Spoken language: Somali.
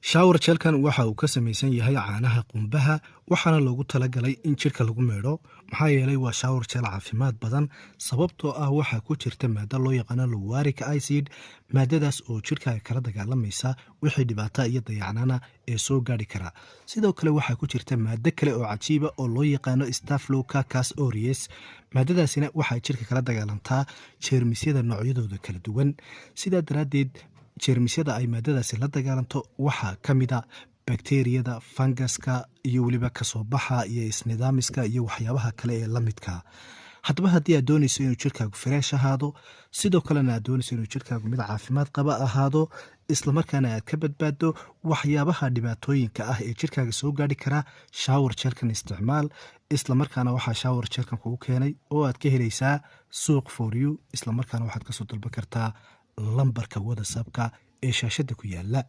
Shower gelkan waxa uu ka samaysan yahay caanaha qumbaha, waxaana loogu talagalay in jidhka lagu meedho, maxaa yeelay waa shower gel caafimaad badan, sababtoo ah waxaa ku jirta maado loo yaqaano lauric acid, maadadaas oo jidhkaaga kala dagaalamaysa wixii dhibaata iyo dayacnaana ee soo gaari kara. Sidoo kale waxaa ku jirta maado kale oo cajiiba oo loo yaqaano Staphylococcus aureus. Maadadaasina waxay jidhka kala dagaalantaa jeermisyada noocyadooda kala duwan. Sidaa daraaddeed, jeermisyada ay maadadaasi la dagaalanto waxaa ka mid a bakteriyada, fangaska iyo weliba kasoo baxa iyo isnidaamiska iyo waxyaabaha kale ee la midka. Haddaba, haddii aad doonayso inuu jirkaagu fresh ahaado, sidoo kalena aad doonayso inuu jirkaagu mid caafimaad qaba ahaado, islamarkaana aad ka badbaaddo waxyaabaha dhibaatooyinka ah ee jirkaaga soo gaadhi karaa, shower gelkan isticmaal. Islamarkaana waxaa shower gelkan kugu keenay oo aad ka helaysaa Suuq For You. Islamarkaana waxaad kasoo dalban kartaa lambarka WhatsAppka ee shaashadda ku yaala.